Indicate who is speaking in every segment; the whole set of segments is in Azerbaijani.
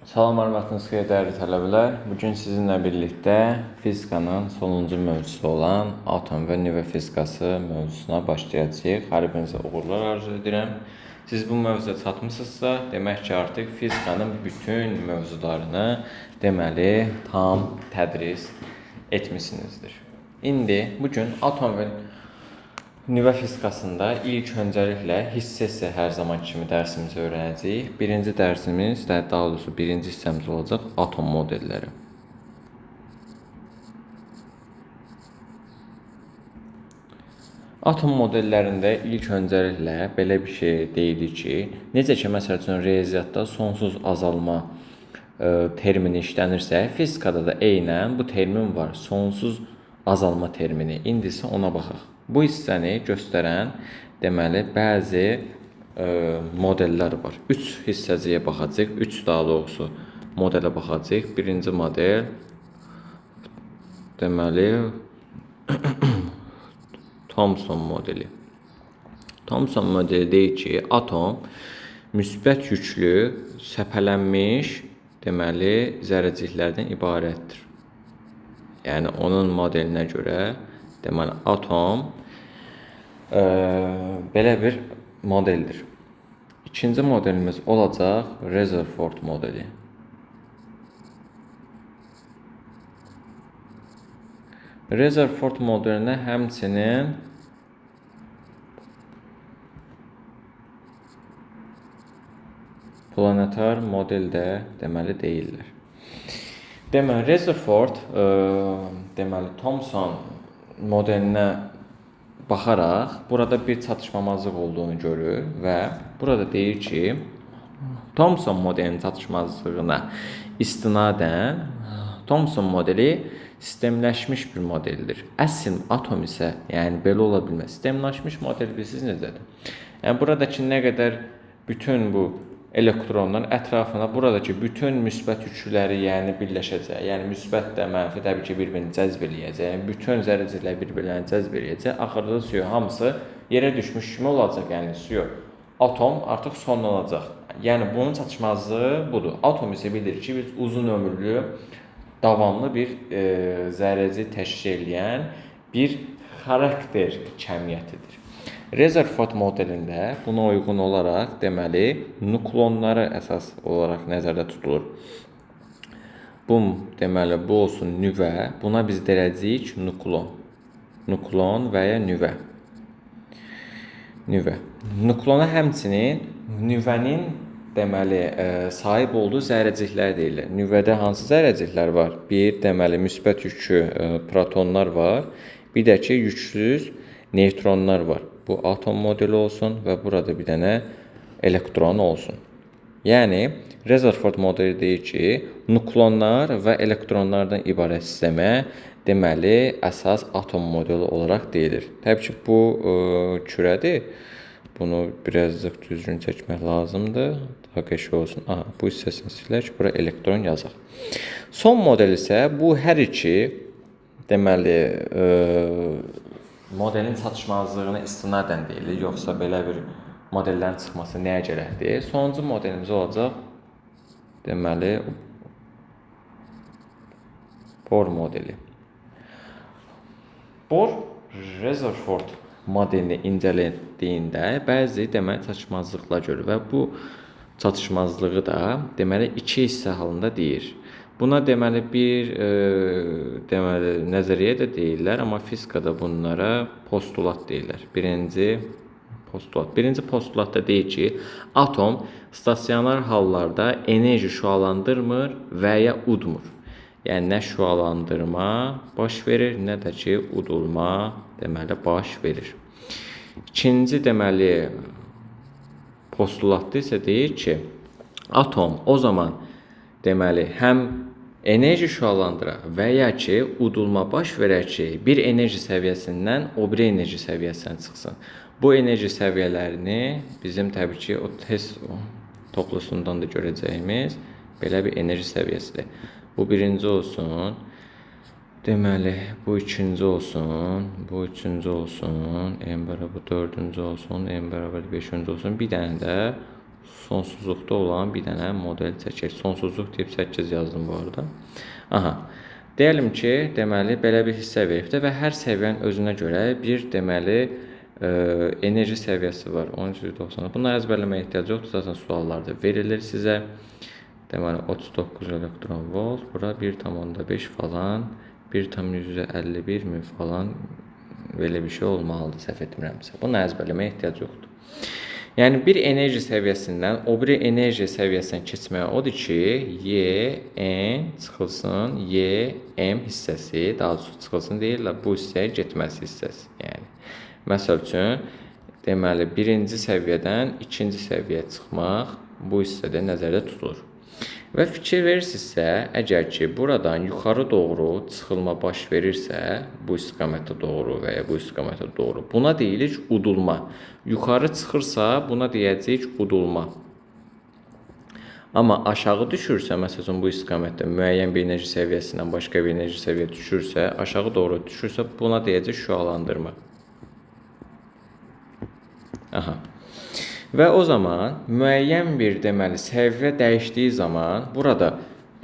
Speaker 1: Salam, hörmətiniz xeyir, dəyərli tələbələr. Bu gün sizinlə birlikdə fizikanın sonuncu mövzusu olan atom və nüvə fizikası mövzusuna başlayacağıq. Hər birinizə uğurlar arzu edirəm. Siz bu mövzuya çatmısınızsa, demək ki, artıq fizikanın bütün mövzularını deməli tam tədris etmisinizdir. İndi bu gün atom və nüvə fizikasında ilk öncəliklə hissə-hissə hər zaman kimi dərsimizi öyrənəcəyik. Birinci dərsimiz, daha doğrusu birinci hissəmiz olacaq atom modelləri. Atom modellərində ilk öncəliklə belə bir şey deyilir ki, necə ki, məsəl üçün riyaziyyatda sonsuz azalma termini işlənirsə, fizikada da eynən bu termin var, sonsuz azalma termini. İndi isə ona baxaq. Bu hissəni göstərən, deməli, bəzi modellər var. 3 hissəciyə baxacağıq, 3 daha doğrusu modelə baxacağıq. Birinci model, deməli, Thomson modeli. Thomson modeli deyir ki, atom müsbət yüklü, səpələnmiş, deməli, zərrəciklərdən ibarətdir. Yəni, onun modelinə görə, deməli, atom belə bir modeldir. İkinci modelimiz olacaq Rutherford modeli. Rutherford modelinə həmçinin planetar model də deməli deyirlər. Deməli, Rutherford, deməli, Thomson modelinə baxaraq burada bir çatışmamazlıq olduğunu görür və burada deyir ki, Thomson modelinin çatışmazlığına istinadən Thomson modeli sistemləşmiş bir modeldir. Əsl atom isə, yəni belə ola bilməz. Sistemləşmiş model bilirsiniz necədir? Yəni buradakı nə qədər bütün bu elektronların ətrafına buradakı bütün müsbət yükləri, yəni birləşəcək. Yəni müsbət də mənfi təbii ki, bir-birini cəzb eləyəcək. Yəni bütün zərrəciklər bir-birlərini cəzb eləyəcək. Axırda suyu hamısı yerə düşmüş kimi olacaq. Yəni suyu atom artıq sonlanacaq. Yəni bunun çatışmazlığı budur. Atom isə bilir ki, biz uzun ömürlü, davamlı bir zərrəcik təşkil eləyən bir xarakter kəmiyyətidir. Rutherford modelində buna uyğun olaraq, deməli, nuklonları əsas olaraq nəzərdə tutulur. Bu, deməli, bu olsun nüvə, buna biz deyəcəyik nuklon. Nuklon və ya nüvə. Nüvə. Nuklona həmçinin nüvənin, deməli, sahib olduğu zərrəciklər deyilir. Nüvədə hansı zərrəciklər var? Bir, deməli, müsbət yüklü protonlar var. Bir də ki, yüksüz neytronlar var. Bu atom modeli olsun və burada bir dənə elektron olsun. Yəni, Rutherford modeli deyir ki, nuklonlar və elektronlardan ibarət sistemə, deməli, əsas atom modeli olaraq deyilir. Təbii ki, bu kürədir. Bunu birazcıq düzgün çəkmək lazımdır. Daha qəşəng olsun. Aha, bu hissəsini silək, bura elektron yazaq. Son model isə bu hər iki, deməli, modelin çatışmazlığına istinadən deyilir, yoxsa belə bir modellərin çıxması nəyə gərəkdir? Sonuncu modelimiz olacaq, deməli, Bohr modeli. Bohr Rutherford modelini incələdiyində bəzi, deməli, çatışmazlıqlar görür və bu çatışmazlığı da, deməli, iki hissə halında deyir. Buna, deməli, bir, deməli, nəzəriyyə də deyirlər, amma fizikada bunlara postulat deyirlər. Birinci postulat. Birinci postulatda deyir ki, atom stasionar hallarda enerji şüalandırmır və ya udmur. Yəni, nə şüalandırma baş verir, nə də ki, udulma, deməli, baş verir. İkinci, deməli, postulatda isə deyir ki, atom o zaman, deməli, həm enerji şüalandıra və ya ki, udulma baş verər ki, bir enerji səviyyəsindən o biri enerji səviyyəsinə çıxsın. Bu enerji səviyyələrini bizim təbii ki, o test toplusundan da görəcəyimiz belə bir enerji səviyyəsidir. Bu birinci olsun, deməli, bu ikinci olsun, bu üçüncü olsun, n bərabər dördüncü olsun, n bərabər beşinci olsun, bir dənə də Sonsuzluqda olan bir dənə model çəkək. Sonsuzluq deyib 8 yazdım bu arada. Aha. Deyəlim ki, deməli, belə bir hissə veribdir və hər səviyyənin özünə görə bir, deməli, enerji səviyyəsi var. 13,90. Bunları əzbərləməyə ehtiyac yoxdur. Zaten suallarda verilir sizə. Deməli, 39 elektron volt. Bura 1,5 falan, 1,51 mi falan belə bir şey olmalıdır, səhv etmirəmsə. Bunu əzbərləməyə ehtiyac yoxdur. Yəni, bir enerji səviyyəsindən o biri enerji səviyyəsinə keçməyə odur ki, Y, N çıxılsın, Y, M hissəsi, daha doğrusu çıxılsın deyirlər, bu hissəyə getməsi hissəsi. Yəni, məsəl üçün, deməli, birinci səviyyədən ikinci səviyyəyə çıxmaq bu hissədə nəzərdə tutulur. Və fikir verirsinizsə, əgər ki, buradan yuxarı doğru çıxılma baş verirsə, bu istiqamətə doğru və ya bu istiqamətə doğru, buna deyilir udulma. Yuxarı çıxırsa, buna deyəcəyik udulma. Amma aşağı düşürsə, məsəl üçün, bu istiqamətdə müəyyən bir enerji səviyyəsindən başqa bir enerji səviyyə düşürsə, aşağı doğru düşürsə, buna deyəcək şüalandırma. Aha. Və o zaman müəyyən bir deməli səviyyə dəyişdiyi zaman burada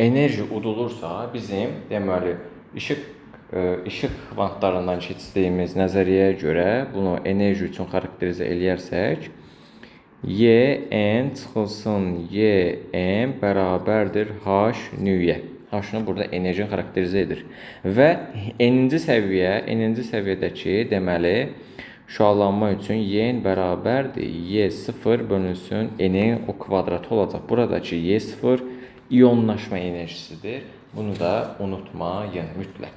Speaker 1: enerji udulursa, bizim deməli işıq kvantlarından keçdiyimiz nəzəriyyəyə görə bunu enerji üçün xarakterizə eləyərsək, Y, N çıxılsın Y, M bərabərdir H nüyə. H-nı burada enerjini xarakterizə edir. Və N-ci səviyyədəki deməli şüalanma üçün Y bərabərdir Y0 bölünsün N-in o kvadratı olacaq. Buradakı Y0 iyonlaşma enerjisidir. Bunu da unutmayın mütləq.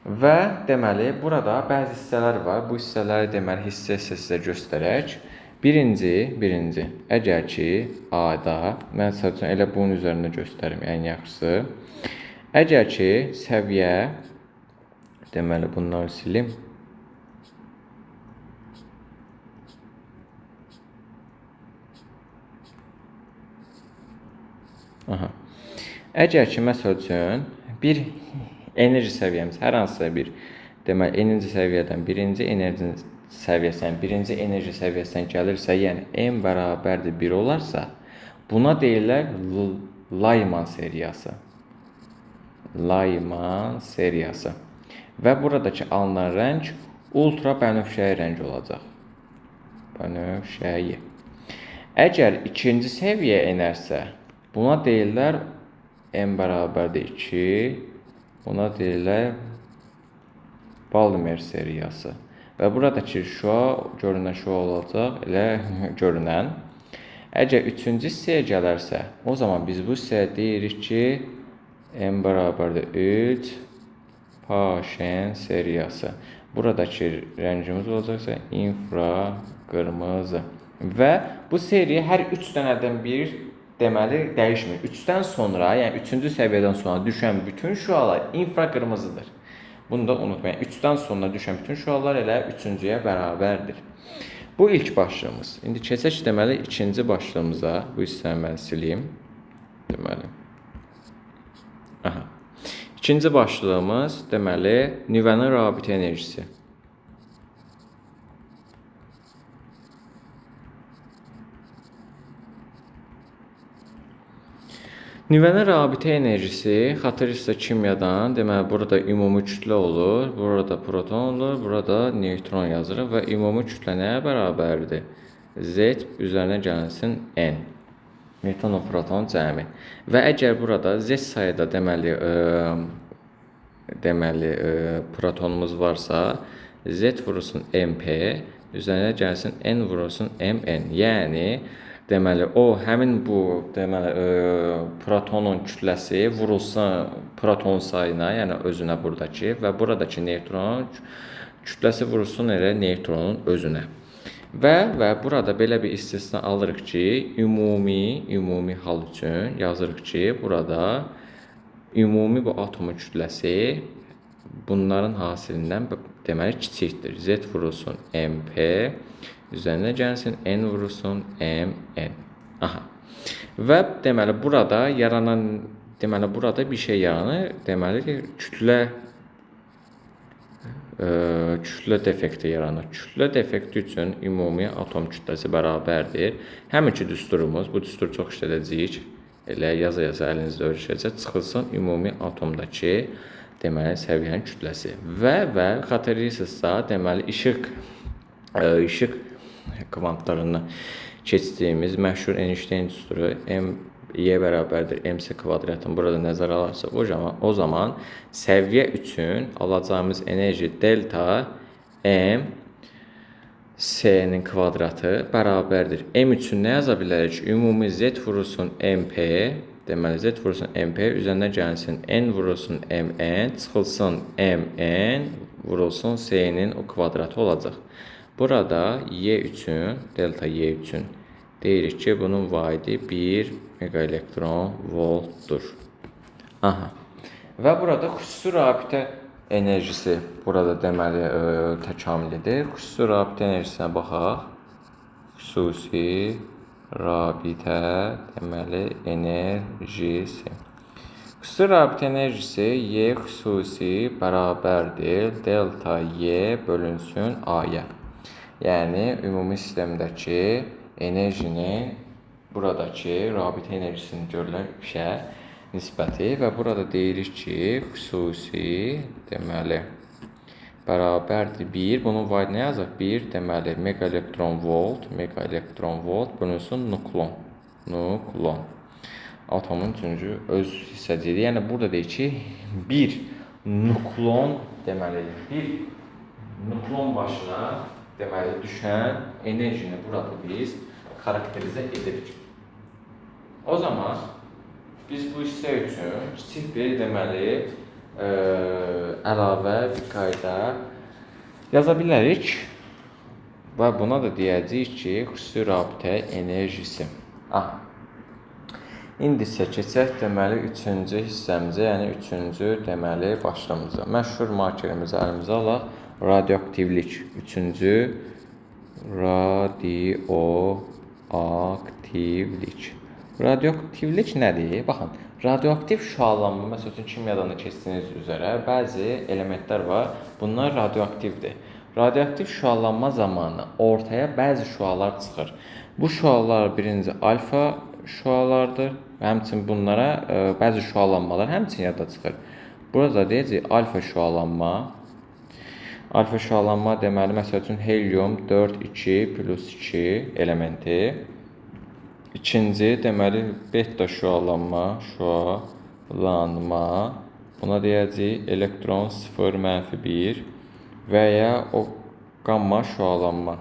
Speaker 1: Və deməli, burada bəzi hissələr var. Bu hissələri deməli, hissə-hissə sizə göstərək. Birinci, əgər ki, A-da, mən məsəl üçün elə bunun üzərində göstərim, ən yaxşısı. Əgər ki, səviyyə, deməli, bunları silim. Aha. Əgər ki, məsəl üçün, bir enerji səviyyəmiz, hər hansısa bir, deməli, enerji səviyyədən birinci enerji səviyyəsindən, birinci enerji səviyyəsindən gəlirsə, yəni M bərabərdir 1 olarsa, buna deyirlər Lyman seriyası. Lyman seriyası. Və buradakı alınan rəng ultra bənövşəyi rəng olacaq. Bənövşəyi. Əgər ikinci səviyyə enərsə, buna deyirlər M bərabərdir 2, buna deyirlər Balmer seriyası. Və buradakı şüa, görünən şüa olacaq, elə görünən. Əgər üçüncü hissəyə gələrsə, o zaman biz bu hissəyə deyirik ki, M bərabərdir 3, Paschen seriyası. Buradakı rəngimiz olacaqsa infra qırmızı. Və bu seriya hər 3 dənədən bir deməli dəyişmir. 3-dən sonra, yəni 3-cü səviyyədən sonra düşən bütün şüalar infraqırmızıdır. Bunu da unutmayın. 3-dən sonra düşən bütün şüalar elə 3-cüyə bərabərdir. Bu ilk başlığımız. İndi keçək deməli ikinci başlığımıza. Bu hissəni mən silim. Deməli. Aha. İkinci başlığımız deməli nüvənin rabitə enerjisi. Nüvənin rabitə enerjisi, xatırlayırsınızsa kimyadan, deməli burada ümumi kütlə olur, burada proton olur, burada neytron yazırıq və ümumi kütlə nəyə bərabərdir? Z üzərinə gəlinsin N. Neytron və proton cəmi. Və əgər burada Z sayıda deməli protonumuz varsa, Z vurulsun MP, üzərinə gəlsin N vurulsun MN. Yəni deməli, o həmin bu deməli protonun kütləsi vurulsun proton sayına, yəni özünə buradakı və buradakı neytronun kütləsi vurulsun elə neytronun özünə. Və burada belə bir istisna alırıq ki, ümumi hal üçün yazırıq ki, burada ümumi bu atomun kütləsi bunların hasilindən deməli kiçikdir. Z vurulsun MP, üzərinə gəlsin N vurulsun MN. Aha. Və deməli burada yaranan, deməli burada bir şey yaranır. Deməli kütlə kütlə defekti yaranır. Kütlə defekti üçün ümumi atom kütləsi bərabərdir. Həminki düsturumuz, bu düsturu çox işlədəcəyik. Elə yaza-yaza əlinizdə öyrəşəcək. Çıxılsın ümumi atomdakı deməli səviyyənin kütləsi. Və xatırlayırsınızsa, deməli işıq kvantlarını keçdiyimiz məşhur Einstein düsturu M Y bərabərdir mc kvadratını burada nəzərə alarsa, o zaman səviyyə üçün alacağımız enerji delta m s-nin kvadratı bərabərdir. M üçün nə yaza bilərik? Ümumi z vurulsun mp, deməli z vurulsun mp üzərinə gəlsin n vurulsun mn, çıxılsın mn vurulsun s-nin o kvadratı olacaq. Burada y üçün, delta y üçün deyirik ki, bunun vahidi 1 megaelektron voltdur. Aha. Və burada xüsusi rabitə enerjisi burada deməli təkamül edir. Xüsusi rabitə enerjisinə baxaq. Xüsusi rabitə deməli enerjisi. Xüsusi rabitə enerjisi Y xüsusi bərabərdir delta Y bölünsün A-ya. Yəni ümumi sistemdəki enerjinin buradakı rabitə enerjisinin görülən işə nisbəti və burada deyirik ki, xüsusi deməli bərabərdir 1. Bunun vahidi nə yazaq? 1 deməli megaelektron volt, megaelektron volt bölünsün nuklon. Nuklon. Atomun üçüncü öz hissəciyidir. Yəni burada deyir ki, bir nuklon deməli bir nuklon başına deməli düşən enerjini burada biz xarakterizə edirik. O zaman biz bu hissə üçün kiçik bir deməli əlavə bir qayda yaza bilərik və buna da deyəcəyik ki, xüsusi rabitə enerjisi. Aha. İndi isə keçək deməli üçüncü hissəmizə, yəni üçüncü deməli başlığımıza. Məşhur markerimizi əlimizə alaq. Radioaktivlik. Üçüncü radioaktivlik. Radioaktivlik nədir? Baxın, radioaktiv şüalanma, məsəl üçün kimyadan da keçdiyiniz üzrə bəzi elementlər var. Bunlar radioaktivdir. Radioaktiv şüalanma zamanı ortaya bəzi şüalar çıxır. Bu şüalar birinci alfa şüalardır. Həmçinin bunlara bəzi şüalanmalar həmçinin yada çıxır. Burada deyəcəyik alfa şüalanma. Alfa şüalanma deməli, məsəl üçün helium 4, 2 plus 2 elementi. İkinci, deməli, beta şüalanma, şüalanma. Buna deyəcəyik elektron 0, mənfi 1 və ya o qamma şüalanma,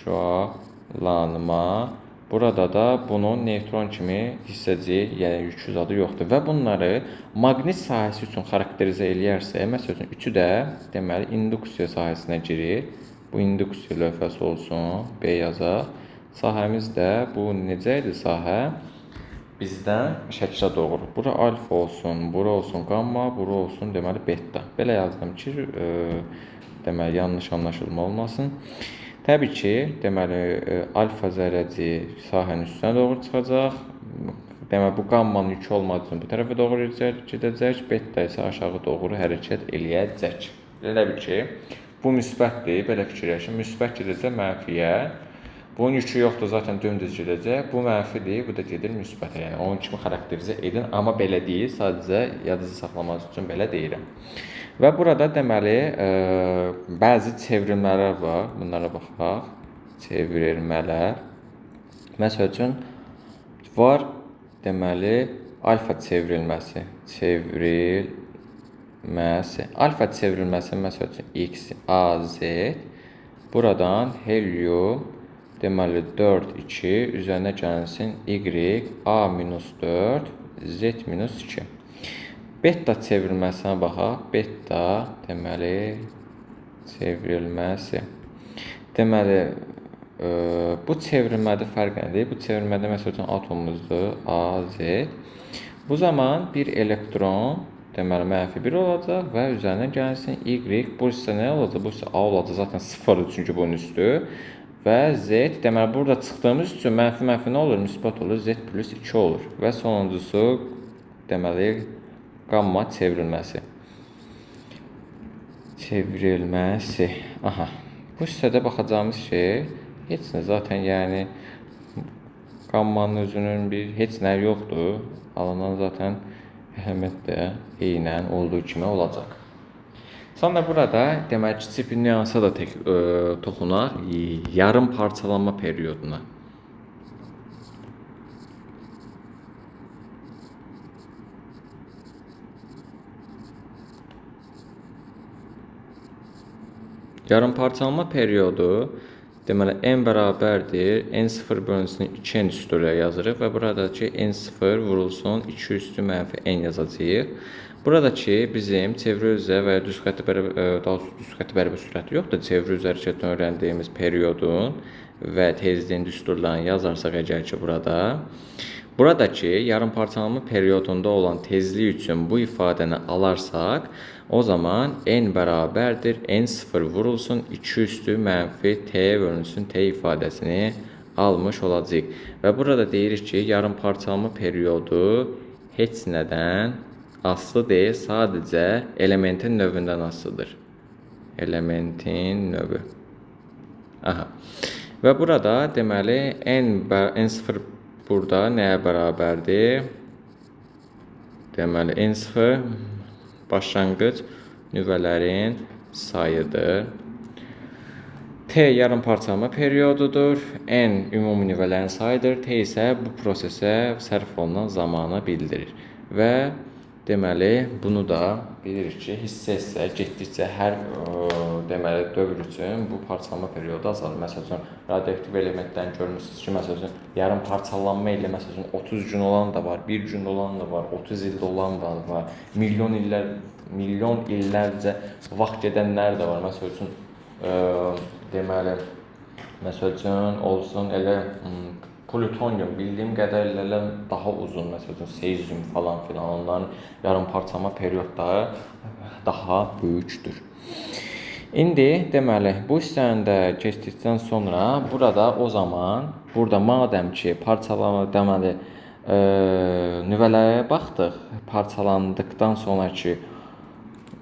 Speaker 1: şüalanma. Burada da bunun neytron kimi hissəciyi, yəni yükü zadı yoxdur və bunları maqnit sahəsi üçün xarakterizə eləyərsə, məsəl üçün üçü də deməli induksiya sahəsinə girir. Bu induksiya lövhəsi olsun, B yazaq. Sahəmiz də bu necə idi sahə? Bizdən şəklə doğru. Bura alfa olsun, bura olsun qamma, bura olsun deməli beta. Belə yazdım ki, deməli yanlış anlaşılma olmasın. Təbii ki, deməli alfa zərrəciyi sahənin üstünə doğru çıxacaq. Deməli bu qammanın yükü olmadığı üçün bu tərəfə doğru gedəcək, beta isə aşağı doğru hərəkət eləyəcək. Elə bil ki, bu müsbətdir, belə fikirləşin. Müsbət gedəcək mənfiyə. Bunun yükü yoxdur, zaten dümdüz gedəcək. Bu mənfidir, bu da gedir müsbətə. Yəni onun kimi xarakterizə edin, amma belə deyil, sadəcə yadınızda saxlamanız üçün belə deyirəm. Və burada deməli bəzi çevrilmələr var. Bunlara baxaq. Çevrilmələr. Məsəl üçün var deməli alfa çevrilməsi. Çevrilməsi. Alfa çevrilməsi məsəl üçün X, A, Z. Buradan helium deməli 4, 2 üzərinə gəlsin Y, A minus 4, Z minus 2. Beta çevrilməsinə baxaq. Beta deməli çevrilməsi. Deməli bu çevrilmədə fərq nədir? Bu çevrilmədə məsəl üçün atomumuzdur A, Z. Bu zaman bir elektron deməli mənfi 1 olacaq və üzərinə gəlsin Y. Bu hissə nə olacaq? Bu hissə A olacaq. Zaten 0-dır çünki bunun üstü. Və Z, deməli burada çıxdığımız üçün mənfi mənfi nə olur? Müsbət olur. Z plus 2 olur. Və sonuncusu deməli qamma çevrilməsi. Çevrilməsi. Aha. Bu hissədə baxacağımız şey heç nə zaten, yəni qammanın özünün bir heç nə yoxdur. Alınan zaten element də eynən olduğu kimi olacaq. Sonra burada demək kiçik bir nüansa da toxunaq, yarım parçalanma perioduna. Yarım parçalanma periodu deməli n bərabərdir n0 bölünsün 2n üstü yazırıq və buradakı n0 vurulsun 2 üstü mənfi n yazacağıq. Buradakı bizim çevrə üzrə və ya düz xətti bərabər, daha doğrusu düz xətti bərabər sürəti yoxdur, çevrə üzrə hərəkətdən öyrəndiyimiz periodun və tezliyin düsturlarını yazarsaq əgər ki burada, buradakı yarım parçalanma periodunda olan tezlik üçün bu ifadəni alarsaq, o zaman n bərabərdir n0 vurulsun 2 üstü mənfi t bölünsün t ifadəsini almış olacağıq. Və burada deyirik ki, yarım parçalanma periodu heç nədən asılı deyil, sadəcə elementin növündən asılıdır. Elementin növü. Aha. Və burada deməli n0 burada nəyə bərabərdir? Deməli n0 başlanğıc nüvələrin sayıdır. T yarım parçalanma periodudur. N ümumi nüvələrin sayıdır. T isə bu prosesə sərf olunan zamanı bildirir. Və deməli bunu da bilirik ki, hissə-hissə getdikcə hər deməli dövr üçün bu parçalanma periodu azalır. Məsəl üçün radioaktiv elementdən görmüsünüz ki, məsəl üçün yarım parçalanma ilə məsəl üçün 30 gün olan da var, 1 gün olan da var, 30 ildə olan da var, milyon illərcə vaxt gedənlər də var. Məsəl üçün deməli məsəl üçün olsun elə plutonium bildiyim qədərilə elə daha uzun, məsəl üçün seziyum falan filan, onların yarım parçalama periodları daha böyükdür. İndi deməli bu hissəni də keçdikdən sonra burada o zaman burada madəm ki parçalama deməli nüvələrə baxdıq, parçalandıqdan sonraki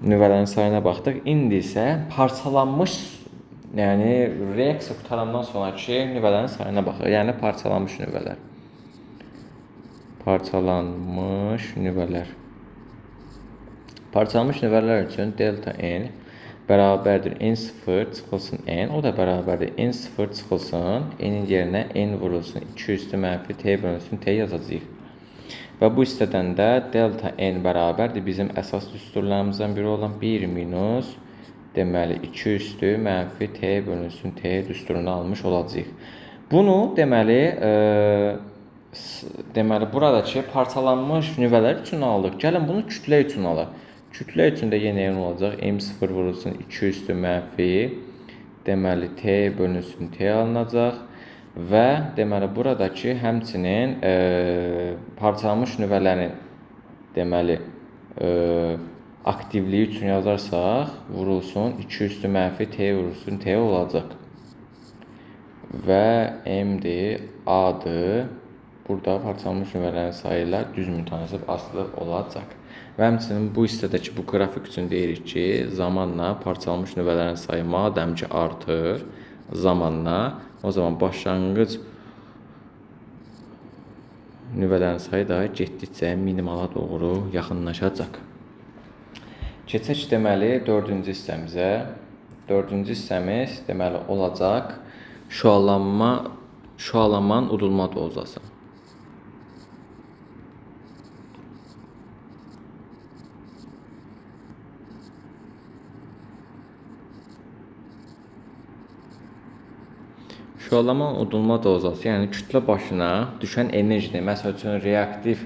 Speaker 1: nüvələrin sayına baxdıq. İndi isə parçalanmış, yəni reaksiya qurtarandan sonraki nüvələrin sayına baxırıq. Yəni parçalanmış nüvələr. Parçalanmış nüvələr. Parçalanmış nüvələr üçün delta n bərabərdir n0 çıxılsın n, o da bərabərdir n0 çıxılsın, n-in yerinə n vurulsun 2 üstü mənfi t bölünsün t yazacağıq. Və bu hissədən də delta n bərabərdir bizim əsas düsturlarımızdan biri olan 1 minus deməli 2 üstü mənfi t bölünsün t düsturunu almış olacağıq. Bunu deməli buradakı parçalanmış nüvələr üçün aldıq. Gəlin bunu kütlə üçün alaq. Kütlə üçün də yenə eyni olacaq. M0 vurulsun 2 üstü mənfi deməli t bölünsün t alınacaq. Və deməli buradakı həmçinin parçalanmış nüvələrin deməli aktivliyi üçün yazarsaq vurulsun 2 üstü mənfi t vurulsun t olacaq. Və M-dir, A-dır. Burada parçalanmış nüvələrin sayı ilə düz mütənasib asılı olacaq. Və həmçinin bu hissədəki bu qrafik üçün deyirik ki, zamanla parçalanmış nüvələrin sayı madəm ki artır zamanla, o zaman başlanğıc nüvələrin sayı da getdikcə minimala doğru yaxınlaşacaq. Keçək deməli dördüncü hissəmizə. Dördüncü hissəmiz deməli olacaq şüalanmanın udulma dozası. Şüalanmanın udulma dozası, yəni kütlə başına düşən enerjini, məsəl üçün reaktiv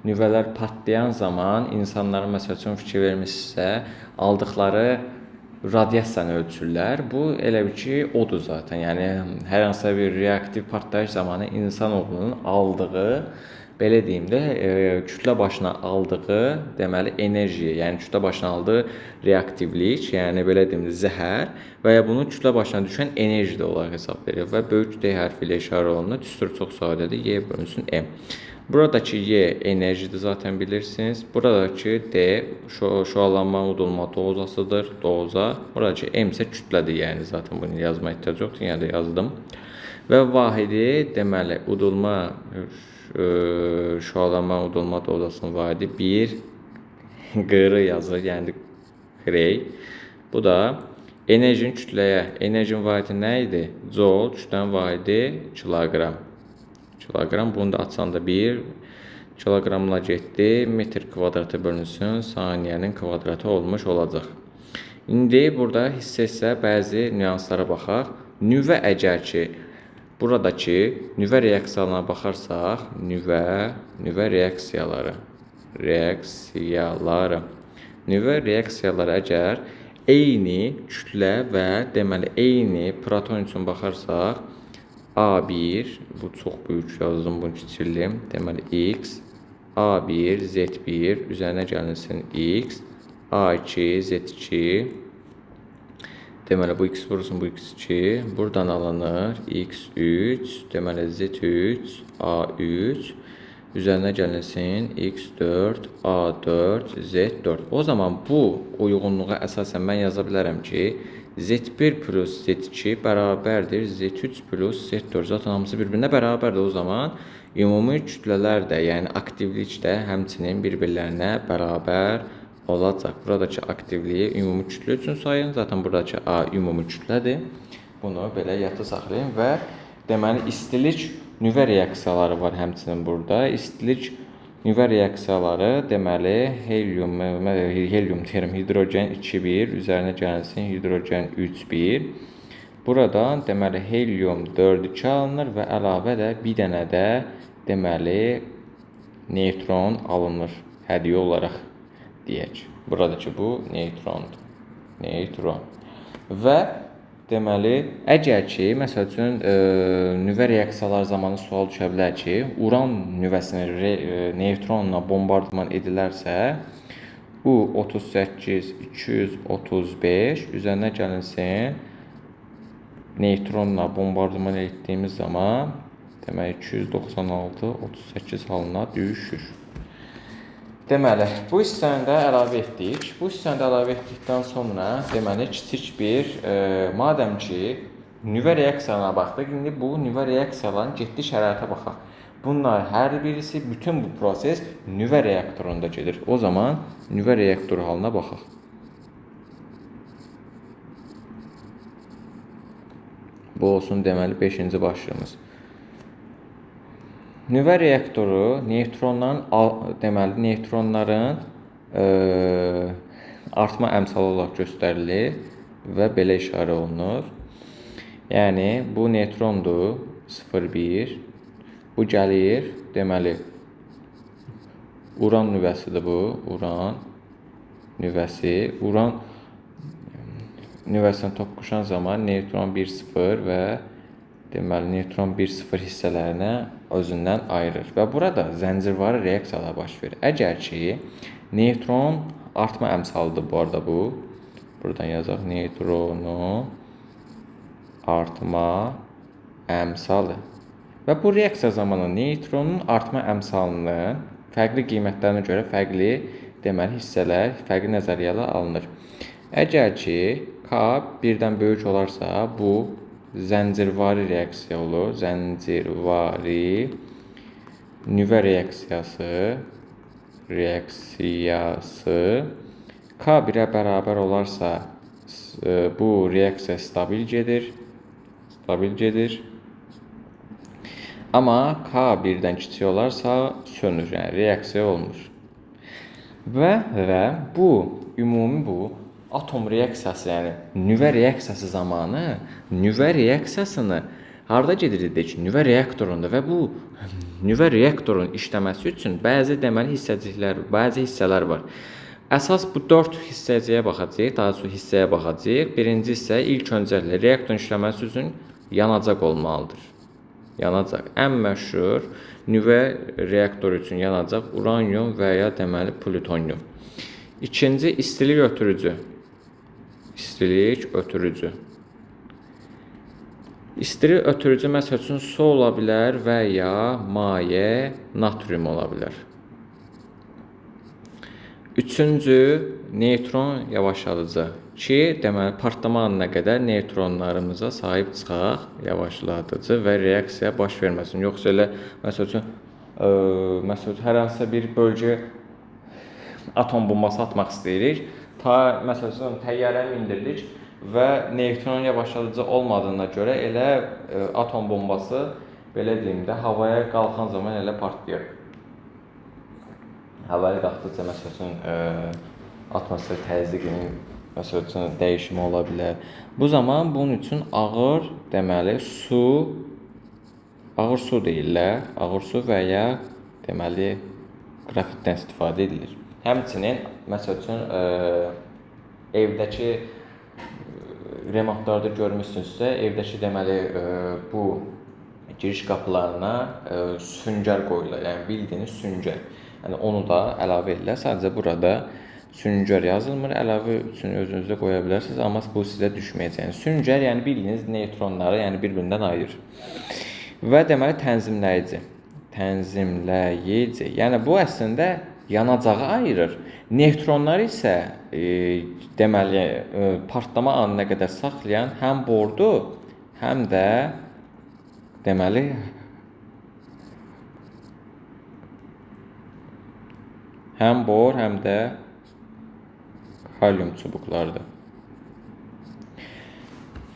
Speaker 1: nüvələr patlayan zaman insanların, məsəl üçün fikir vermişsə, aldıqları radiasiyanı ölçürlər. Bu elə bir ki, odur zaten. Yəni hər hansısa bir reaktiv partlayış zamanı insanoğlunun aldığı, belə deyim də, kütlə başına aldığı, deməli enerji, yəni kütlə başına aldığı reaktivlik, yəni belə deyim də zəhər və ya bunu kütlə başına düşən enerji də olaraq hesab edirik və böyük D hərfi ilə işarə olunur. Düstur çox sadədir. Y bölünsün M. Buradakı Y enerjidir, zaten bilirsiniz. Buradakı D şüalanma udulma dozasıdır, doza. Buradakı M isə kütlədir, yəni zaten bunu yazma ehtiyac yoxdur, yenə də yazdım. Və vahidi, deməli, udulma, şüalanma udulma dozasının vahidi 1 qr yazır, yəni Gray. Bu da enerjinin kütləyə, enerjinin vahidi nə idi? Joule, kütlənin vahidi kiloqram. Kiloqram, bunu da açanda 1 kiloqramla getdi, metr kvadratı bölünsün, saniyənin kvadratı olmuş olacaq. İndi burada hissə-hissə bəzi nüanslara baxaq. Nüvə əgər ki, buradakı nüvə reaksiyalarına baxarsaq, nüvə reaksiyaları, nüvə reaksiyaları əgər eyni kütlə və deməli eyni proton üçün baxarsaq, A1, bu çox böyük yazdım, bunu kiçildim. Deməli, X, A1, Z1, üzərinə gəlinsin X, A2, Z2, deməli, bu X vurulsun, bu X2, buradan alınır X3, deməli, Z3, A3, üzərinə gəlinsin X4, A4, Z4. O zaman bu uyğunluğa əsasən mən yaza bilərəm ki, Z1 plus Z2 bərabərdir Z3 plus Z4. Zaten hamısı bir-birinə bərabərdir. O zaman ümumi kütlələr də, yəni aktivlik də həmçinin bir-birlərinə bərabər olacaq. Buradakı aktivliyi ümumi kütlə üçün sayın. Zaten buradakı A ümumi kütlədir. Bunu belə yadda saxlayın və deməli istilik nüvə reaksiyaları var həmçinin burada. İstilik nüvə reaksiyaları, deməli, helium deyirəm, hidrogen 2,1, üzərinə gəlinsin hidrogen 3,1. Buradan, deməli, helium 4,2 alınır və əlavə də bir dənə də, deməli, neytron alınır, hədiyyə olaraq deyək. Buradakı bu neytrondur. Neytron. Və deməli, əgər ki, məsəl üçün, nüvə reaksiyaları zamanı sual düşə bilər ki, uran nüvəsini neytronla bombardman edilərsə, U38 235 üzərinə gəlinsin, neytronla bombardman etdiyimiz zaman, deməli, 296 38 halına düşür. Deməli, bu hissəni də əlavə etdik. Bu hissəni də əlavə etdikdən sonra, deməli, kiçik bir, madəm ki, nüvə reaksiyalarına baxdıq, indi bu nüvə reaksiyalarının getdiyi şəraitə baxaq. Bunlar hər birisi, bütün bu proses nüvə reaktorunda gedir. O zaman nüvə reaktoru halına baxaq. Bu olsun, deməli, 5-ci başlığımız. Nüvə reaktoru neytronların, deməli, neytronların artma əmsalı olaraq göstərilir və belə işarə olunur. Yəni, bu neytrondur, 0,1. Bu gəlir, deməli, uran nüvəsidir bu, uran nüvəsi. Uran nüvəsini toqquşan zaman neytron 1,0 və deməli, neytron 1,0 hissələrinə özündən ayırır və burada zəncirvari reaksiyalar baş verir. Əgər ki, neytron artma əmsalıdır bu arada bu. Buradan yazaq, neytronu artma əmsalı. Və bu reaksiya zamanı neytronun artma əmsalının fərqli qiymətlərinə görə fərqli deməli, hissələr, fərqli nəzəriyyələr alınır. Əgər ki, K birdən böyük olarsa, bu zəncirvari reaksiya olur. Zəncirvari nüvə reaksiyası. K 1-ə bərabər olarsa, bu reaksiya stabil gedir. Stabil gedir. Amma K 1-dən kiçik olarsa, sönür. Yəni, reaksiya olmur. Və bu, ümumi bu atom reaksiyası, yəni nüvə reaksiyası zamanı nüvə reaksiyasını harda gedir dedik? Nüvə reaktorunda və bu nüvə reaktorunun işləməsi üçün bəzi deməli hissəciklər, bəzi hissələr var. Əsas bu 4 hissəciyə baxacağıq, daha çox hissəyə baxacağıq. Birinci hissə ilk öncəliklə reaktorun işləməsi üçün yanacaq olmalıdır. Yanacaq. Ən məşhur nüvə reaktoru üçün yanacaq uranium və ya deməli plutonium. İkinci istilik ötürücü. İstilik ötürücü. İstili ötürücü məsəl üçün su ola bilər və ya maye natrium ola bilər. Üçüncü, neytron yavaşladıcı ki, deməli, partlama anına qədər neytronlarımıza sahib çıxaq, yavaşladıcı və reaksiya baş verməsin. Yoxsa elə, məsəl üçün, hər hansısa bir bölgə atom bombası atmaq istəyirik. Ta, məsəl üçün, təyyarə mindirdik və neytron yavaşladıcı olmadığına görə elə atom bombası, belə deyim də, havaya qalxan zaman elə partlayır. Havaya qalxdıqca, məsəl üçün, atmosfer təzyiqinin, məsəl üçün, dəyişimi ola bilər. Bu zaman bunun üçün ağır, deməli, su, ağır su deyirlər, ağır su və ya, deməli, qrafitdən istifadə edilir. Həmçinin, məsəl üçün, evdəki remontlarda görmüşsünüzsə, evdəki, deməli, bu giriş qapılarına süngər qoyurlar, yəni bildiyiniz süngər. Yəni onu da əlavə edirlər. Sadəcə burada süngər yazılmır. Əlavə üçün özünüzdə qoya bilərsiniz, amma bu sizə düşməyəcək. Yəni süngər, yəni bildiyiniz neytronları, yəni bir-birindən ayırır. Və deməli tənzimləyici. Tənzimləyici. Yəni bu əslində yanacağı ayırır. Neytronları isə deməli partlama anına qədər saxlayan həm bordu, həm də deməli həm bor, həm də kalium çubuqlarıdır.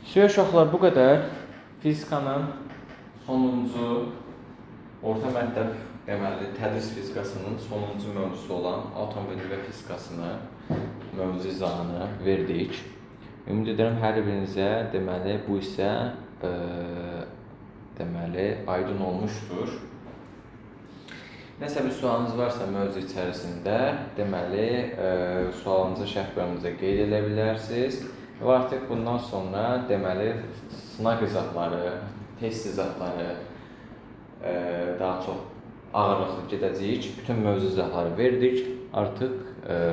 Speaker 1: Süyə uşaqlar, bu qədər. Fizikanın sonuncu, orta məktəb, deməli, tədris fizikasının sonuncu mövzusu olan atom və nüvə fizikasını, mövzu izahını verdik. Ümid edirəm hər birinizə, deməli, bu hissə deməli, aydın olmuşdur. Nəsə bir sualınız varsa mövzu içərisində, deməli, sualınızı şərh bölümümüzə qeyd edə bilərsiniz. Və artıq bundan sonra, deməli, sınaq izahları, test izahları daha çox ağırlıqlı gedəcəyik. Bütün mövzu izahları verdik. Artıq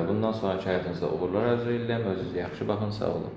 Speaker 1: bundan sonraki həyatınızda uğurlar arzu edirəm. Özünüzə yaxşı baxın, sağ olun.